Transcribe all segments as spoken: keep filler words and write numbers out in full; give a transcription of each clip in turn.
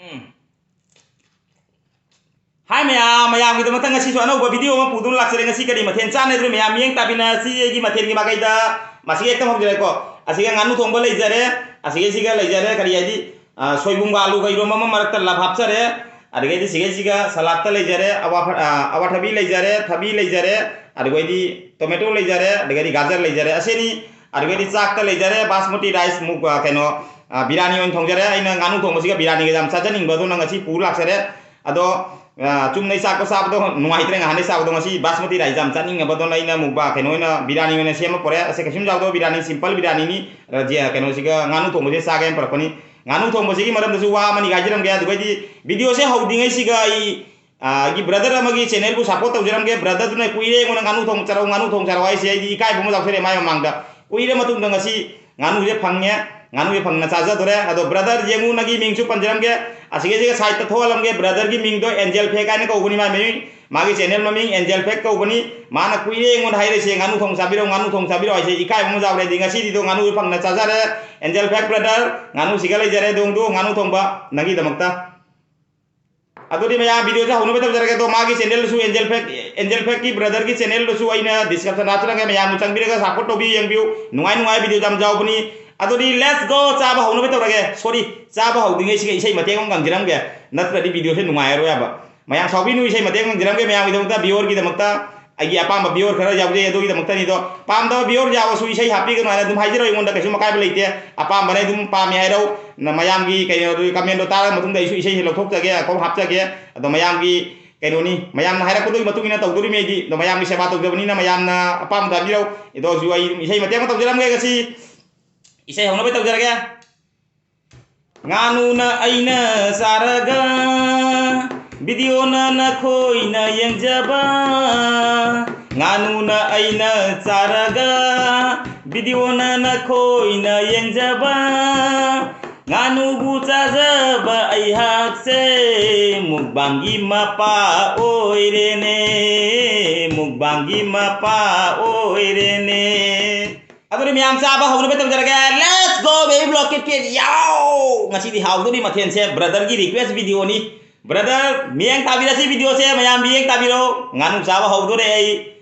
ꯎꯝ꯫ ꯍꯥꯏ ꯃꯌꯥꯝ, ꯃꯌꯥꯝꯒꯤꯗꯃꯛꯇ ꯉꯁꯤꯁꯨ ꯑꯅꯧꯕ video ꯑꯃ ꯄꯨꯗꯨꯅ ꯂꯥꯛꯆꯔꯦ꯫ ꯉꯁꯤ ꯀꯔꯤ ꯃꯊꯦꯜ ꯆꯥꯅꯗ꯭ꯔꯣ ꯃꯌꯥꯝ? ꯃꯤꯠꯌꯦꯡ ꯇꯥꯕꯤꯅꯁꯤ ꯑꯩꯒꯤ ꯃꯊꯦꯜꯒꯤ ꯃꯥꯏꯀꯩꯗ꯫ ꯃꯁꯤꯒ ꯍꯦꯛꯇ ꯍꯧꯖꯔꯦꯀꯣ꯫ ꯑꯁꯤꯒ ꯉꯥꯅꯨ ꯊꯣꯡꯕ ꯂꯩꯖꯔꯦ, ꯑꯁꯤꯒ ꯁꯤꯒ ꯂꯩꯖꯔꯦ, ꯀꯔꯤ ꯍꯥꯏꯗꯤ, ꯑ, ꯁꯣꯏꯕꯨꯝꯒ ꯑꯂꯨꯒ ꯏꯔꯣꯝꯕ ꯑꯃ ꯃꯔꯛꯇ ꯂꯞ ꯍꯥꯞꯆꯔꯦ꯫ ꯑꯗꯒꯤꯗꯤ ꯁꯤꯒ ꯁꯤꯒ ꯁꯂꯥꯠꯇ ꯂꯩꯖꯔꯦ, ꯑꯋꯥ-, ꯑ, ꯑꯋꯥꯊꯕꯤ ꯂꯩꯖꯔꯦ, ꯊꯕꯤ ꯂꯩꯖꯔꯦ, ꯑꯗꯨꯒꯩꯗꯤ tomato ꯂꯩꯖꯔꯦ, ꯑꯗꯨꯒꯩꯗꯤ ꯒꯥꯖꯔ ꯂꯩꯖꯔꯦ꯫ ꯑꯁꯤꯅꯤ꯫ ꯑꯗꯨꯒꯩꯗꯤ ꯆꯥꯛꯇ ꯂꯩꯖꯔꯦ, ꯕꯥꯁꯃꯇꯤ rice ꯃꯨꯛ, ꯑ, ꯀꯩꯅꯣ, ꯑ, ꯕꯤꯔꯌꯥꯅꯤ ꯑꯣꯏꯅ ꯊꯣꯡꯖꯔꯦ꯫ ꯑꯩꯅ ꯉꯥꯅꯨ ꯊꯣꯡꯕꯁꯤꯒ ꯕꯤꯔꯌꯥꯅꯤꯒ ꯌꯥꯝ ꯆꯥꯖꯅꯤꯡꯕ, ꯑꯗꯨꯅ ꯉꯁꯤ ꯄꯨ ꯂꯥꯛꯆꯔꯦ꯫ ꯑꯗꯣ, ꯑ, ꯆꯨꯝꯅꯩ ꯆꯥꯛꯇꯣ ꯆꯥꯕꯗꯣ ꯅꯨꯡꯉꯥꯏꯇ꯭ꯔꯦ, ꯉꯍꯥꯟꯗꯩ ꯆꯥꯕꯗꯣ꯫ ꯉꯁꯤ ꯕꯥꯁꯃꯇꯤ rice ꯌꯥꯝ ꯆꯥꯅꯤꯡꯉꯕ, ꯑꯗꯨꯅ ꯑꯩꯅ ꯃꯨꯛꯕꯥ ꯀꯩꯅꯣ ꯑꯣꯏꯅ ꯕꯤꯔꯌꯥꯅꯤ ꯑꯣꯏꯅ ꯁꯦꯝꯃ ꯄꯨꯔꯦ꯫ ꯑꯁꯤ ꯀꯩꯁꯨꯝ ꯆꯥꯎꯗꯕ ꯕꯤꯔꯌꯥꯅꯤ, simple ꯕꯤꯔꯌꯥꯅꯤꯅꯤ꯫ ꯑ, ꯖꯤ-, ꯑ, ꯀꯩꯅꯣꯁꯤꯒ ꯉꯥꯅꯨ ꯊꯣꯡꯕꯁꯦ ꯆꯥꯒꯦꯅ ꯄꯨꯔꯛꯄꯅꯤ꯫ ꯉꯥꯅꯨ ꯊꯣꯡꯕꯁꯤꯒꯤ ꯃꯔꯝꯗꯁꯨ ꯋꯥ ꯑꯃꯅꯤ ꯍꯥꯏꯖꯔꯝꯒꯦ꯫ ꯑꯗꯨꯒꯩꯗꯤ videoꯁꯦ ꯍꯧꯗ꯭ꯔꯤꯉꯩꯁꯤꯒ ꯑꯩ, ꯑ, ꯑꯩꯒꯤ brother ꯑꯃꯒꯤ channelꯕꯨ support ꯇꯧꯖꯔꯝꯒꯦ꯫ Brotherꯗꯨꯅ ꯀꯨꯏꯔꯦ ꯑꯩꯉꯣꯟꯗ ꯉꯥꯅꯨ ꯊꯣꯡ ꯆꯥꯔꯛꯎ, ꯉꯥꯅꯨ ꯊꯣꯡ ꯆꯥꯔꯛꯎ ꯍꯥꯏꯁꯦ꯫ ꯑꯩꯗꯤ ꯏꯀꯥꯏꯕ ꯑꯃ ꯌꯥꯎꯁꯜꯂꯛꯑꯦ ꯃꯥꯏ ꯃꯃꯥꯡꯗ꯫ ꯀꯨꯏꯔ ꯃꯇꯨꯡꯗ ꯉꯁꯤ ꯉꯥꯅꯨꯁꯦ ꯐꯪꯉꯦ꯫ ꯉꯥꯅꯨꯁꯦ ꯐꯪꯅ ꯆꯥꯖꯗꯣꯔꯦ꯫ ꯑꯗꯣ brother ꯌꯦꯡꯉꯨ, ꯅꯪꯒꯤ ꯃꯤꯡꯁꯨ ꯄꯟꯖꯔꯝꯒꯦ꯫ ꯑꯁꯤꯒꯤꯁꯤꯒ sideꯇ ꯊꯣꯛꯍꯜꯂꯝꯒꯦ꯫ Brotherꯒꯤ ꯃꯤꯡꯗꯣ Angel Phek ꯍꯥꯏꯅ ꯀꯧꯕꯅꯤ, ꯃꯥꯏ ꯃꯃꯤꯡ, ꯃꯥꯒꯤ channel ꯃꯃꯤꯡ Angel Phek ꯀꯧꯕꯅꯤ꯫ ꯃꯥꯅ ꯀꯨꯏꯔꯦ ꯑꯩꯉꯣꯟꯗ ꯍꯥꯏꯔꯛꯏꯁꯦ, "ꯉꯥꯅꯨ ꯊꯣꯡ ꯆꯥꯕꯤꯔꯛꯎ, ꯉꯥꯅꯨ ꯊꯣꯡ ꯆꯥꯕꯤꯔꯛꯎ" ꯍꯥꯏꯁꯦ꯫ ꯏꯀꯥꯏꯕ ꯑꯃ ꯌꯥꯎꯔꯦ꯫ ꯑꯗꯩ ꯉꯁꯤꯗꯤꯗꯣ ꯉꯥꯅꯨꯁꯨ ꯐꯪꯅ ꯆꯥꯖꯔꯦ꯫ Angel Phek brother, ꯉꯥꯅꯨꯁꯤꯒ ꯂꯩꯖꯔꯦ꯫ ꯗꯣꯡꯗꯣ ꯉꯥꯅꯨ ꯊꯣꯡꯕ ꯅꯪꯒꯤꯗꯃꯛꯇ꯫ ꯑꯗꯨꯗꯤ ꯃꯌꯥꯝ videoꯁꯦ ꯍꯧꯅꯕ ꯇꯧꯖꯔꯒꯦ꯫ ꯑꯗꯣ ꯃꯥꯒꯤ channelꯗꯁꯨ, Angel Phek, Angel Phekꯀꯤ brotherꯒꯤ channelꯗꯁꯨ ꯑꯩꯅ description ꯍꯥꯞꯆꯔꯝꯒꯦ꯫ ꯃꯌꯥꯝꯅ ꯆꯪꯕꯤꯔꯒ support ꯇꯧꯕꯤꯌꯨ, ꯌꯦꯡꯕꯤꯌꯨ꯫ ꯅꯨꯡꯉꯥꯏ ꯅꯨꯡꯉꯥꯏ video ꯌꯥꯝ ꯌꯥꯎꯕꯅꯤ꯫ ꯑꯗꯨꯗꯤ let's go, ꯆꯥꯕ ꯍꯧꯅꯕ ꯇꯧꯔꯒꯦ꯫ Sorry, ꯆꯥꯕ ꯍꯧꯗ꯭ꯔꯤꯉꯩꯁꯤꯒ ꯏꯁꯩ ꯃꯇꯦꯛ ꯑꯃ ꯉꯪꯖꯔꯝꯒꯦ, ꯅꯠꯇ꯭ꯔꯗꯤ videoꯁꯦ ꯅꯨꯡꯉꯥꯏꯔꯔꯣꯏ ꯍꯥꯏꯕ꯫ ꯃꯌꯥꯝ ꯁꯥꯎꯕꯤꯅꯨ, ꯏꯁꯩ ꯃꯇꯦꯛ ꯑꯃ ꯉꯪꯖꯔꯝꯒꯦ ꯃꯌꯥꯝꯒꯤꯗꯃꯛꯇ, viewerꯒꯤꯗꯃꯛꯇ꯫ ꯑꯩꯒꯤ ꯑꯄꯥꯝꯕ viewer ꯈꯔ ꯌꯥꯎꯖꯩ, ꯑꯗꯨꯒꯤꯗꯃꯛꯇꯅꯤ꯫ ꯑꯗꯣ ꯄꯥꯝꯗꯕ viewer ꯌꯥꯎꯔꯁꯨ ꯏꯁꯩ ꯍꯥꯞꯄꯤꯒꯅꯨ ꯍꯥꯏꯅ ꯑꯗꯨꯝ ꯍꯥꯏꯖꯔꯣ, ꯑꯩꯉꯣꯟꯗ ꯀꯩꯁꯨꯝ ꯑꯀꯥꯏꯕ ꯂꯩꯇꯦ꯫ ꯑꯄꯥꯝꯕꯅ ꯑꯗꯨꯝ ꯄꯥꯝꯃꯦ ꯍꯥꯏꯔꯧ꯫ ꯅ-, ꯃꯌꯥꯝꯒꯤ ꯀꯩꯅꯣ, commentꯗꯣ ꯇꯥꯔ ꯃꯇꯨꯡꯗ ꯑꯩꯁꯨ ꯏꯁꯩꯁꯦ ꯂꯧꯊꯣꯛꯆꯒꯦ, ꯑꯀꯧ ꯍꯥꯞꯆꯒꯦ꯫ ꯑꯗꯣ ꯃꯌꯥꯝꯒꯤ ꯀꯩꯅꯣꯅꯤ, ꯃꯌꯥꯝꯅ ꯍꯥꯏꯔꯛꯄꯗꯨꯒꯤ ꯃꯇꯨꯡ ꯏꯟꯅ ꯇꯧꯗꯣꯔꯤꯃꯤ ꯑꯩꯗꯤ꯫ ꯑꯗꯣ ꯃꯌꯥꯝꯒꯤ ꯁꯦꯕꯥ ꯇꯧꯖꯕꯅꯤꯅ ꯃꯌꯥꯝꯅ ꯑꯄꯥꯝꯕꯗꯣ ꯍꯥꯏꯕꯤꯔꯧ꯫ ꯑꯗꯣ ꯍꯧꯖꯤꯛ ꯑꯩ ꯑꯗꯨꯝ ꯏꯁꯩ ꯃꯇꯦꯛ ꯑꯃ ꯇꯧꯖꯔꯝꯒꯦ ꯉꯁꯤ꯫ ꯏꯁꯩ ꯍꯧꯅꯕ ꯇꯧꯖꯔꯒꯦ꯫ ꯉꯥꯅꯨꯅ ꯑꯩꯅ ꯆꯥꯔꯒ, videoꯅ ꯅꯈꯣꯏꯅ ꯌꯦꯡꯖꯕ꯫ ꯉꯥꯅꯨꯅ ꯑꯩꯅ ꯆꯥꯔꯒ, videoꯅ ꯅꯈꯣꯏꯅ ꯌꯦꯡꯖꯕ꯫ ꯉꯥꯅꯨꯕꯨ ꯆꯥꯖꯕ ꯑꯩꯍꯥꯛꯁꯦ ꯃꯨꯛꯕꯥꯡꯒꯤ ꯃꯄꯥ ꯑꯣꯏꯔꯦꯅꯦ, ꯃꯨꯛꯕꯥꯡꯒꯤ ꯃꯄꯥ ꯑꯣꯏꯔꯦꯅꯦ꯫ ꯑꯗꯨꯗꯤ ꯃꯌꯥꯝ ꯆꯥꯕ ꯍꯧꯅꯕ ꯇꯧꯖꯔꯒꯦ꯫ Let's Let's go, baby vlog, KitKat, ꯌꯥꯎ! ꯉꯁꯤꯗꯤ ꯍꯥꯎꯗꯣꯔꯤ ꯃꯊꯦꯜꯁꯦ brotherꯒꯤ request videoꯅꯤ꯫ Brother, ꯃꯤꯠꯌꯦꯡ ꯇꯥꯕꯤꯔꯁꯤ videoꯁꯦ, ꯃꯌꯥꯝ ꯃꯤꯠꯌꯦꯡ ꯇꯥꯕꯤꯔꯣ꯫ ꯉꯥꯅꯨ ꯆꯥꯕ ꯍꯧꯗꯣꯔꯦ ꯑꯩ꯫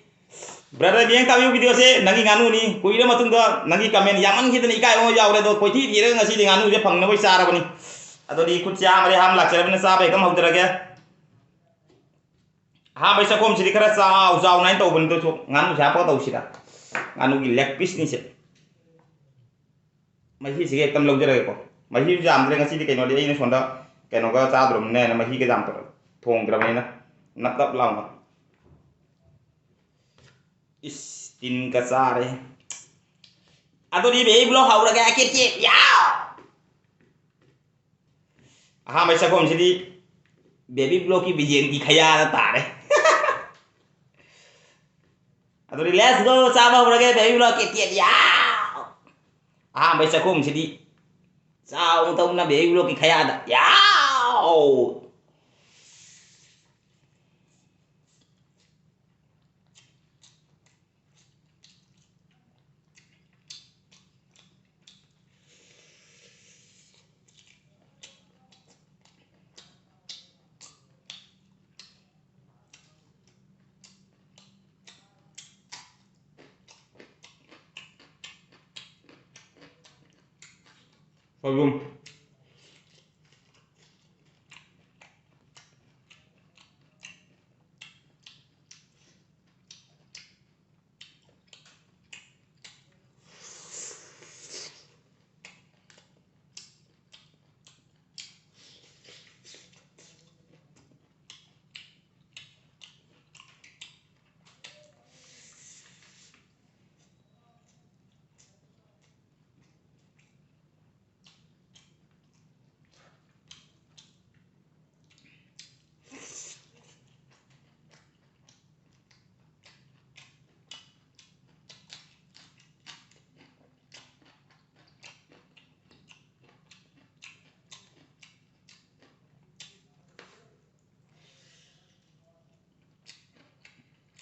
Brother, ꯃꯤꯠꯌꯦꯡ ꯇꯥꯕꯤꯌꯨ videoꯁꯦ, ꯅꯪꯒꯤ ꯉꯥꯅꯨꯅꯤ꯫ ꯀꯨꯏꯔ ꯃꯇꯨꯡꯗ ꯅꯪꯒꯤ comment ꯌꯥꯝꯃꯟꯈꯤꯗꯅ ꯏꯀꯥꯏꯕ ꯑꯃ ꯌꯥꯎꯔꯦ, ꯑꯗꯣ ꯀꯣꯏꯊꯤ ꯊꯤꯔꯒ ꯉꯁꯤꯗꯤ ꯉꯥꯅꯨꯁꯦ ꯐꯪꯅꯕ ꯆꯥꯔꯕꯅꯤ꯫ ꯑꯗꯨꯗꯤ ꯈꯨꯠꯁꯦ ꯑꯥ ꯃꯔꯦ ꯍꯥꯝ ꯂꯥꯛꯆꯔꯕꯅꯤꯅ ꯆꯥꯕ ꯍꯦꯛꯇ ꯍꯧꯖꯔꯒꯦ꯫ ꯑꯍꯥꯟꯕꯩ ꯆꯥꯛꯈꯣꯝꯁꯤꯗꯤ ꯈꯔ ꯆꯥꯎ ꯆꯥꯎꯅ ꯍꯥꯏꯅ ꯇꯧꯕꯅꯤ, ꯑꯗꯨꯁꯨ ꯉꯥꯅꯨꯁꯦ ꯍꯥꯄꯒ ꯇꯧꯁꯤꯔ? ꯉꯥꯅꯨꯒꯤ leg pieceꯅꯤꯁꯦ꯫ ꯃꯍꯤꯁꯤꯒ ꯍꯦꯛꯇ ꯂꯧꯖꯔꯒꯦꯀꯣ꯫ ꯃꯍꯤꯁꯨ ꯌꯥꯝꯗ꯭ꯔꯦ ꯉꯁꯤꯗꯤ, ꯀꯩꯅꯣꯗꯤ ꯑꯩꯅ ꯁꯣꯝꯗ ꯀꯩꯅꯣꯒ ꯆꯥꯗ꯭ꯔꯕꯅꯤꯅ, ꯃꯍꯤꯒ ꯌꯥꯝ ꯇꯧꯔ-, ꯊꯣꯡꯗ꯭ꯔꯕꯅꯤꯅ ꯅꯞ ꯅꯞ ꯂꯥꯎꯅ꯫ ꯏꯁ, ꯇꯤꯟꯒ ꯆꯥꯔꯦ꯫ ꯑꯗꯨꯗꯤ baby vlog ꯍꯧꯔꯒꯦ, ꯀꯦꯠ ꯀꯦꯠ, ꯌꯥꯎ! ꯑꯍꯥꯟꯕꯩ ꯆꯥꯛꯈꯣꯝꯁꯤꯗꯤ baby vlogꯀꯤ ꯕꯤꯖꯦꯟꯒꯤ ꯈꯌꯥꯗ ꯇꯥꯔꯦ꯫ ꯑꯗꯨꯗꯤ let's go, ꯆꯥꯕ ꯍꯧꯔꯒꯦ baby vlog, ꯀꯦꯠ ꯀꯦꯠ, ꯌꯥꯎ! ꯑꯍꯥꯟꯕꯩ ꯆꯥꯛꯈꯣꯝꯁꯤꯗꯤ ꯆꯥꯎꯅ ꯇꯧꯅ baby vlogꯀꯤ ꯈꯌꯥꯗ, ꯌꯥꯎ! ꯁꯣꯏꯕꯨꯝ꯫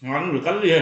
ꯉꯥꯅꯨꯁꯨ ꯀꯜꯂꯤꯍꯦ꯫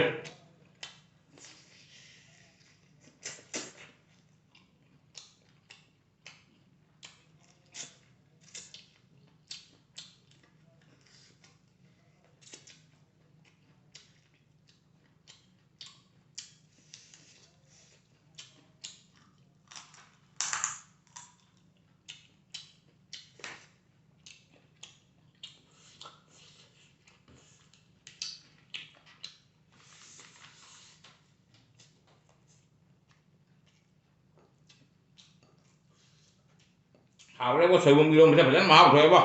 ꯍꯥꯎꯔꯦꯕꯣ, ꯁꯣꯏꯕꯨꯝ ꯏꯔꯣꯝꯕꯁꯦ ꯐꯖꯅ ꯃꯍꯥꯎ ꯊꯣꯛꯑꯦꯕꯣ꯫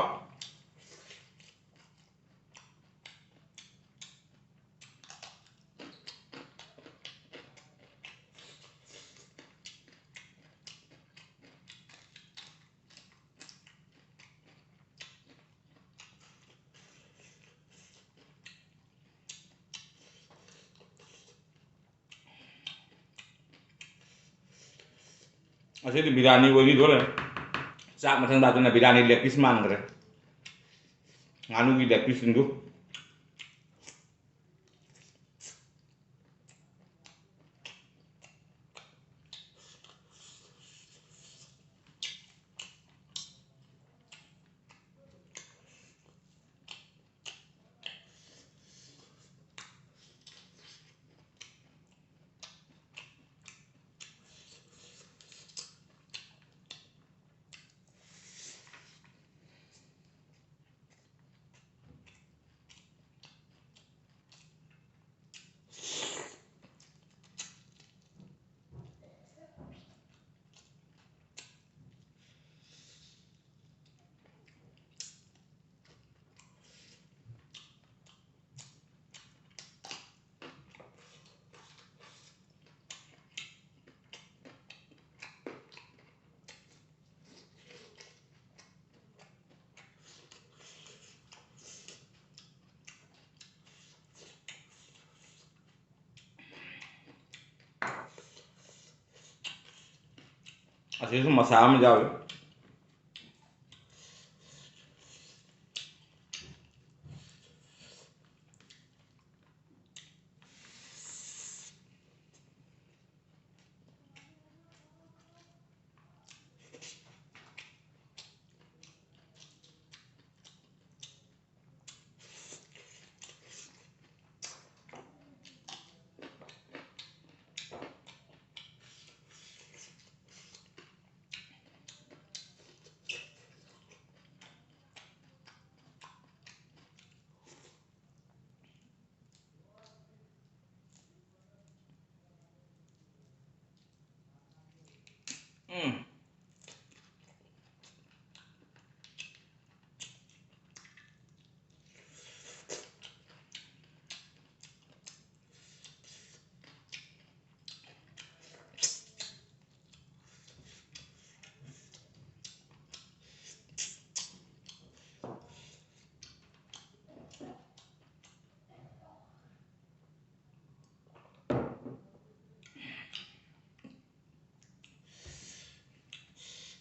ꯑꯁꯤꯗꯤ ꯕꯤꯔꯌꯥꯅꯤ ꯑꯣꯏꯔꯤꯗꯣꯔꯦ꯫ ꯆꯥꯛ ꯃꯊꯪꯗ ꯑꯗꯨꯅ ꯕꯤꯔꯌꯥꯅꯤ leg piece ꯃꯥꯟꯈ꯭ꯔꯦ꯫ ꯉꯥꯅꯨꯒꯤ leg pieceꯁꯤꯡꯗꯨ꯫ ꯑꯁꯤꯁꯨ ꯃꯁꯥ ꯑꯃ ꯌꯥꯎꯏ꯫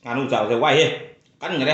ꯉꯥꯅꯨ ꯆꯥꯕꯁꯦ ꯋꯥꯏꯍꯦ, ꯀꯟꯈ꯭ꯔꯦ꯫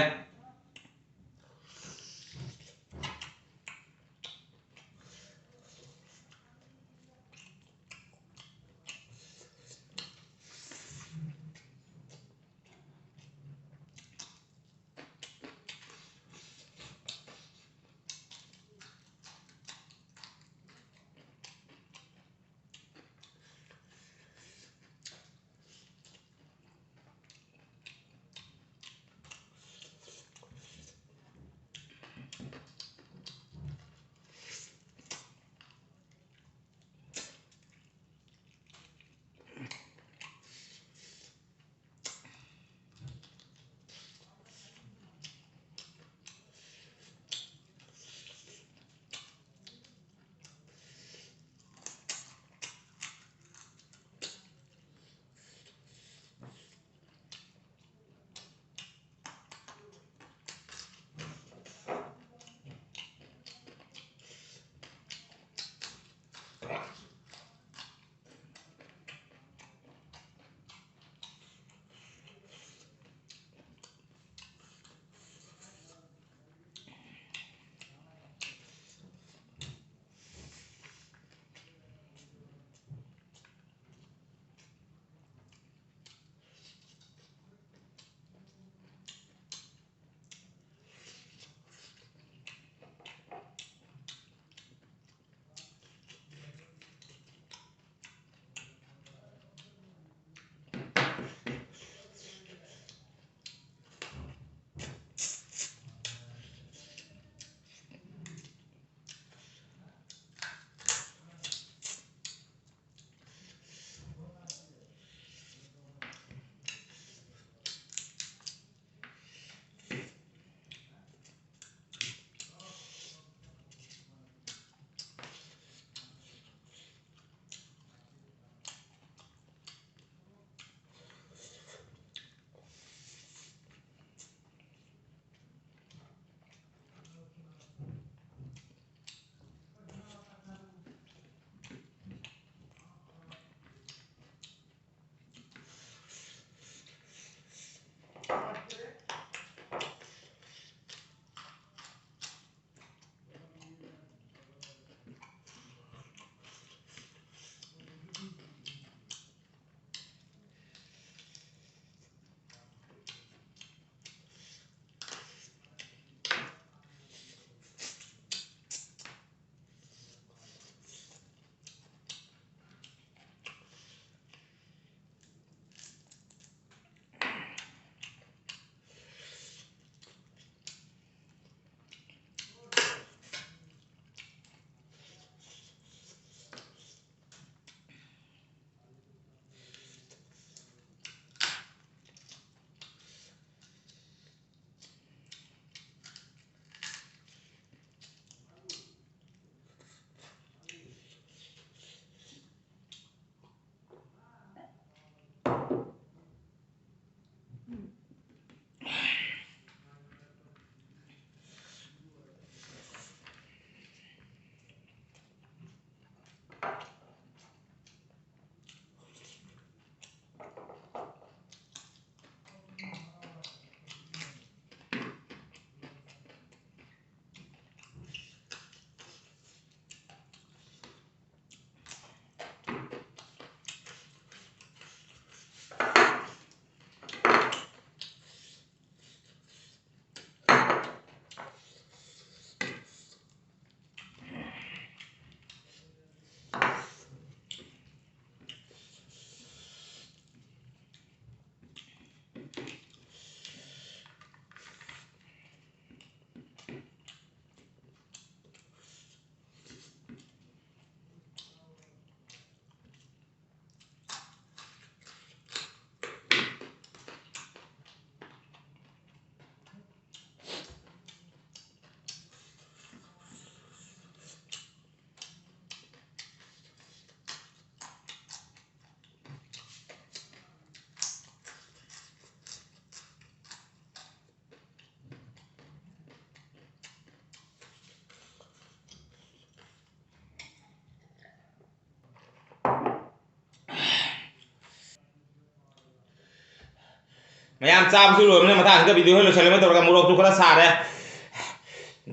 ꯃꯌꯥꯝ ꯆꯥꯕꯁꯨ ꯂꯣꯏꯕꯅꯤꯅ ꯃꯇꯥꯡꯁꯤꯗ ꯚꯤꯗꯤꯑꯣ ꯂꯣꯏꯁꯜꯂꯝꯃꯦ ꯇꯧꯔꯒ ꯃꯣꯔꯣꯛꯁꯨ ꯈꯔ ꯁꯥꯔꯦ꯫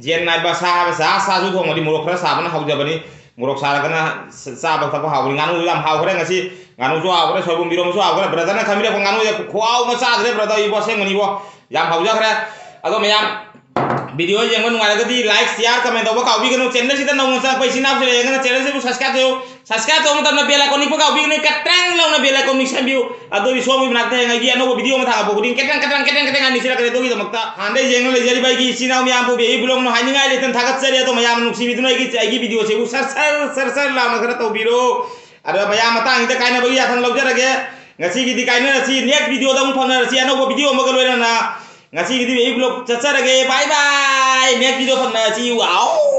ꯌꯦꯟ ꯅꯥꯏꯕ ꯁꯥ ꯍꯥꯏꯕ ꯁꯥ ꯁꯥꯁꯨ ꯊꯣꯡꯕꯗꯤ ꯃꯣꯔꯣꯛ ꯈꯔ ꯁꯥꯕꯅ ꯍꯥꯎꯖꯕꯅꯤ꯫ ꯃꯣꯔꯣꯛ ꯁꯥꯔꯒꯅ ꯆꯥꯕ ꯊꯛꯄ ꯍꯥꯎꯕꯅꯤ꯫ ꯉꯥꯅꯨꯁꯨ ꯌꯥꯝ ꯍꯥꯎꯈ꯭ꯔꯦ ꯉꯁꯤ꯫ ꯉꯥꯅꯨꯁꯨ ꯍꯥꯎꯈ꯭ꯔꯦ, ꯁꯣꯏꯕꯨꯝ ꯏꯔꯣꯝꯕꯁꯨ ꯍꯥꯎꯈ꯭ꯔꯦ꯫ ꯕ꯭ꯔꯗꯔꯅ ꯈꯟꯕꯤꯔꯛꯄ ꯉꯥꯅꯨꯁꯦ ꯈꯨꯍꯥꯎ ꯑꯃ ꯆꯥꯈ꯭ꯔꯦ ꯕ꯭ꯔꯗꯔ, ꯑꯩꯕꯨ ꯑꯁꯦꯡꯕꯅꯤꯕꯣ꯫ ꯌꯥꯝ ꯍꯥꯎꯖꯈ꯭ꯔꯦ꯫ ꯑꯗꯣ ꯃꯌꯥꯝ ꯚꯤꯗꯤꯑꯣ ꯌꯦꯡꯕ ꯅꯨꯡꯉꯥꯏꯔꯒꯗꯤ like, share, comment ꯇꯧꯕ ꯀꯥꯎꯕꯤꯒꯅꯨ꯫ ꯆꯦꯅꯦꯜꯁꯤꯗ ꯅꯧꯅ ꯆꯪꯉꯛꯄ ꯏꯆꯤꯟ ꯏꯅꯥꯎꯁꯤꯡ ꯂꯩꯔꯒꯅ ꯆꯦꯅꯦꯜꯁꯤꯕꯨ subscribe ꯇꯧ꯫ Subscribe ꯇꯧꯕ ꯃꯇꯝꯗ bell icon ꯅꯤꯛꯄ ꯀꯥꯎꯕꯤꯒꯅꯨ꯫ ꯀꯇ꯭ꯔꯪ ꯂꯥꯎꯅ bell icon ꯅꯤꯛꯁꯟꯕꯤꯌꯨ꯫ ꯑꯗꯨꯗꯤ ꯁꯣꯝꯒꯤ ꯃꯅꯥꯛꯇ ꯍꯌꯦꯡ ꯑꯩꯒꯤ ꯑꯅꯧꯕ ꯚꯤꯗꯤꯑꯣ ꯑꯃ ꯊꯥꯒꯠꯄ ꯈꯨꯗꯤꯡ ꯀꯇ꯭ꯔꯪ, ꯀꯇ꯭ꯔꯪ, ꯀꯇ꯭ꯔꯪ, ꯀꯇ꯭ꯔꯪ ꯍꯥꯏꯅ ꯅꯤꯛꯁꯤꯜꯂꯛꯀꯅꯤ꯫ ꯑꯗꯨꯒꯤꯗꯃꯛꯇ ꯍꯥꯟꯅꯗꯩ ꯌꯦꯡꯅ ꯂꯩꯖꯔꯤꯕ ꯑꯩꯒꯤ ꯏꯆꯤꯟ ꯏꯅꯥꯎ ꯃꯌꯥꯝꯕꯨ ꯕꯦꯕꯤ ꯕ꯭ꯂꯣꯒꯅ ꯍꯥꯏꯅꯤꯡꯉꯥꯏ ꯂꯩꯇꯅ ꯊꯥꯒꯠꯆꯔꯤ꯫ ꯑꯗꯣ ꯃꯌꯥꯝꯅ ꯅꯨꯡꯁꯤꯕꯤꯗꯨꯅ ꯑꯩꯒꯤ, ꯑꯩꯒꯤ ꯚꯤꯗꯤꯑꯣꯁꯤꯕꯨ ꯁꯔ ꯁꯔ ꯁꯔ ꯁꯔ ꯂꯥꯎꯅ ꯈꯔ ꯇꯧꯕꯤꯔꯣ꯫ ꯑꯗꯣ ꯃꯌꯥꯝ ꯃꯇꯥꯡꯁꯤꯗ ꯀꯥꯏꯅꯕꯒꯤ ꯌꯥꯊꯪ ꯂꯧꯖꯔꯒꯦ꯫ ꯉꯁꯤꯒꯤꯗꯤ ꯀꯥꯏꯅꯔꯁꯤ꯫ Next ꯚꯤꯗꯤꯑꯣꯗ ꯑꯃꯨꯛ ꯐꯪꯅꯔꯁꯤ ꯑꯅꯧꯕ ꯚꯤꯗꯤꯑꯣ ꯑꯃꯒ ꯂꯣꯏꯅꯅ꯫ ꯉꯁꯤꯒꯤꯗꯤ ꯕꯦꯕꯤ ꯕ꯭ꯂꯣꯒ ꯆꯠꯆꯔꯒꯦ꯫ Bye bye꯫ Next ꯚꯤꯗꯤꯑꯣ ꯐꯪꯅꯔꯁꯤ꯫ ꯋꯥꯎ꯫